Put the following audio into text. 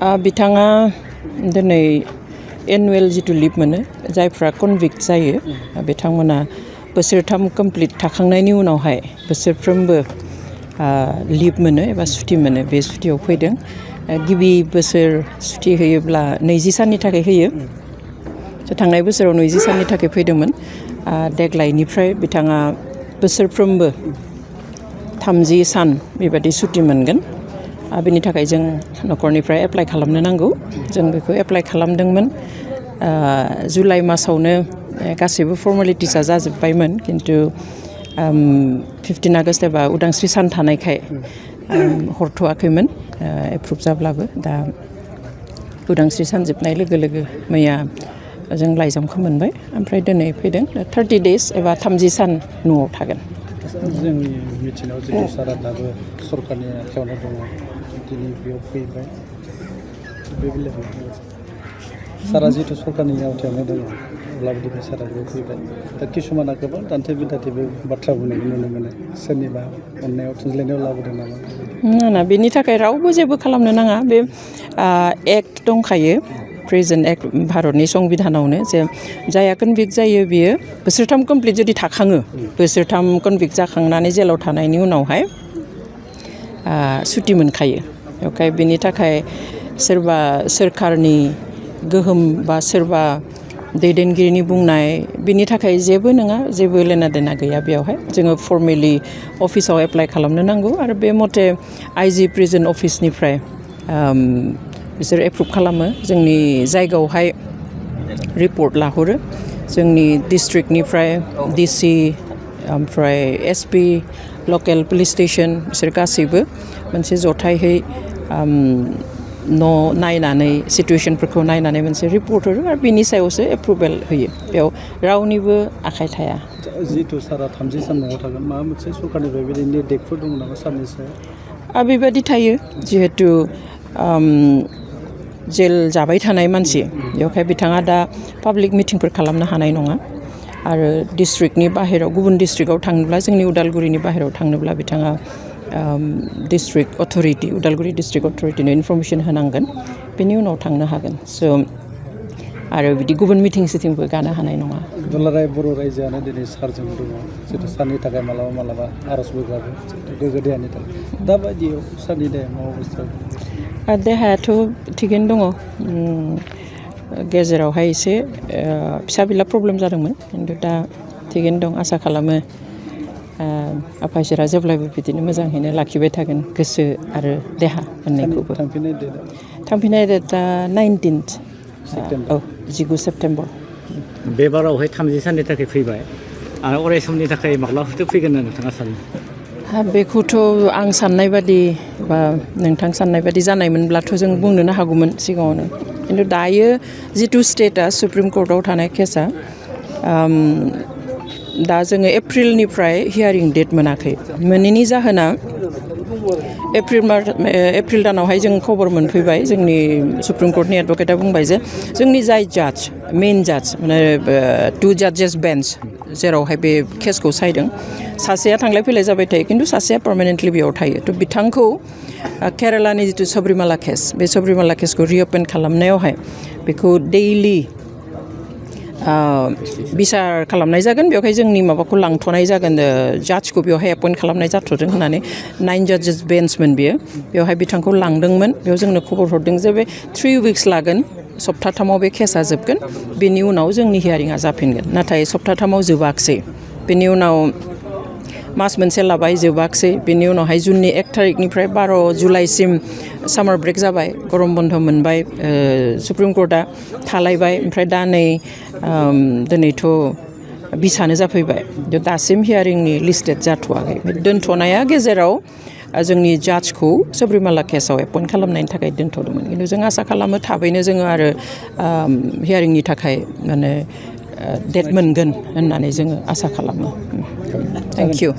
बिथाङा दिनै एनुवेल जितु लिभ मोनो जायफ्रा कनभिक्ट जायो बिथांमोना बोसोरथाम कमप्लिट थाखांनायनि उनावहाय बोसोरफ्रोमबो लिभ मोनो एबा सुटि मोनो बे सुटियाव फैदों गिबि बोसोर सुटि होयोब्ला 20 साननि थाखाय होयो थांनाय बोसोराव 20 साननि थाखाय फैदोंमोन देग्लायनिफ्राय बिथाङा बोसोरफ्रोमबो 30 सान बेबायदि सुटि मोनगोन बेनि थाखाय जों न'खरनिफ्राय एप्लाइ खालामनो नांगौ जों बेखौ एप्लाइ खालामदोंमोन जुलाइ मासावनो गासैबो फर्मालिटिसआ जाजोबबायमोन किन्तु 15 आगस्ट एबा उदांस्रि सान थानायखाय हरथ'वाखैमोन एप्रुभ जाब्लाबो दा उदांस्रि सान जोबनाय लोगो लोगो मैया जों लाइजामखौ मोनबाय ओमफ्राय दिनै फैदों 30 डेज एबा 30 सान न'आव थागोन जोंनि मिथिनायाव जितु सारा दाबो सरकारनि आखायावनो दङ दिनै बेयाव फैबाय बे बेलायाव सारा जितु सरकारनि आवथायावनो दङ अब्लाबो दिनै सारा बेयाव फैबाय दा किसुमाना गोबां दान्थे बिदान्थेबो बाथ्रा बुंनायखौ नुनो मोनो सोरनिबा अननायाव थुनज्लायनायाव लाबोदों नामा ना बेनि थाखाय रावबो जेबो खालामनो नाङा बे एक्ट दंखायो प्रेजेन्ट एक्ट भारतनि संबिधानावनो जे जाया कनभिक्ट जायो बियो बोसोरथाम कमप्लिट जुदि थाखाङो बोसोरथाम कनभिक्ट जाखांनानै जेलाव थानायनि उनावहाय सुटि मोनखायो बेवहाय बेनि थाखाय सोरबा सोरखारनि गोहोम बा सोरबा दैदेनगिरिनि बुंनाय बिनि थाखाय जेबो नङा जेबो लेना देना गैया बेवहाय जोङो फर्मेलि अफिसाव एप्लाइ खालामनो नांगौ आरो बे मथे आइजि प्रिजन अफिसनिफ्राय बिसोर एप्रुभ खालामो जोंनि जायगायावहाय रिपर्ट लाहरो जोंनि डिस्ट्रिक्टनिफ्राय डिसि ओमफ्राय एसपि लकेल पुलिस स्टेशन बिसोर गासैबो मोनसे जथायहै न' नायनानै सिटुएशनफोरखौ नायनानै मोनसे रिपर्ट हरो आरो बिनि सायावसो एप्रुभेल होयो बेयाव रावनिबो आखाइ थाया जितु सारा 30 सान न'आव थागोन माबा मोनसे सरकारनिफ्राय बेबायदि निर्देशफोर दङ नामा सारनि सायाव बेबायदि थायो जिहेतु जेल जाबाय थानाय मानसि बेवहाय बिथाङा दा पाब्लिक मिटिंफोर खालामनो हानाय नङा आरो डिस्ट्रिक्टनि बाहेराव गुबुन डिस्ट्रिक्टआव थांनोब्ला जोंनि उदालगुरिनि बाहेराव थांनोब्ला बिथाङा डिस्ट्रिक्ट अथरिटि उदालगुरि डिस्ट्रिक्ट अथरिटिनो इनफरमेसन होनांगोन बेनि उनाव थांनो हागोन स' आरो बिदि गुबुन मिटिं सिटिंबो गानो हानाय नङा दुलाराय बर' रायजोआनो दिनै सारजों दङ जितु सारनि थाखाय मालाबा आर'जबो गाबो गोग्गो देहानि थाखाय दाबायदियाव सारनि देहाया मा अबस्था देहायाथ' थिगैनो दङ गेजेरावहाय एसे फिसा बिला प्रब्लेम जादोंमोन खिन्थु दा थिगैनो दं आसा खालामो आफा इसोरा जेब्लायबो बिदिनो मोजाङैनो लाखिबाय थागोन गोसो आरो देहा मोननैखौबो थांफिननाय डेटआ 19 19 सेप्तेम्बर बे बारावहाय 30 साननि थाखाय फैबाय आरो अराय समनि थाखाय माब्लाबाफोर फैगोन होनना नोंथाङा सानो बेखौथ' आं साननाय बादि बा नोंथां साननाय बादि जानायमोनब्लाथ' जों बुंनोनो हागौमोन सिगाङावनो खिन्थु दायो जितु स्टेटास सुप्रिम कर्टआव थानाय केसा दा जोङो एप्रिलनिफ्राय हियारिं डेट मोनाखै मोनैनि जाहोना एप्रिल दानावहाय जों खबर मोनफैबाय जोंनि सुप्रिम कर्टनि एडभकेटआ बुंबाय जे जोंनि जाय जाज मेइन जाज माने 2 जाजेस बेन्च जेरावहाय बे केसखौ सायदों सासेया थांलाय फैलाय जाबाय थायो खिन्थु सासेया पार्मानेन्टलि बेयाव थायो थ' बिथांखौ केरालानि जितु सबरिमाला केस बे सबरिमाला केसखौ रिअपेन खालामनायावहाय बेखौ डेइलि बिसार खालामनाय जागोन बेवहाय जोंनि माबाखौ लांथ'नाय जागोन जाजखौ बेवहाय एपइन्ट खालामनाय जाथ'दों होननानै 9 जाजेस बेन्चमोन बियो बेवहाय बिथांखौ लांदोंमोन बेयाव जोंनो खबर हरदों जे बे 3 उइक्स लागोन सप्ताथामाव बे केसा जोबगोन बेनि उनाव जोंनि हियारिंआ जाफिनगोन नाथाय सप्ताथामाव जोबाखसै बेनि उनाव मास मोनसे लाबाय जोबाखसै बेनि उनावहाय जुननि 1 तारिखनिफ्राय 12 जुलाइसिम सामार ब्रेक जाबाय गरम बन्द मोनबाय सुप्रिम कर्टआ थालायबाय ओमफ्राय दा नै दिनैथ' बिसानो जाफैबाय दासिम हियारिंनि लिस्टेड जाथ'वाखै दोनथ'नाया गेजेराव जोंनि जाजखौ सबरिमाला केसाव एपइन्ट खालामनायनि थाखाय दोनथ'दोंमोन खिन्थु जों आसा खालामो थाबैनो जोङो आरो हियारिंनि थाखाय माने डेट मोनगोन होननानै जोङो आसा खालामो थेंक इउ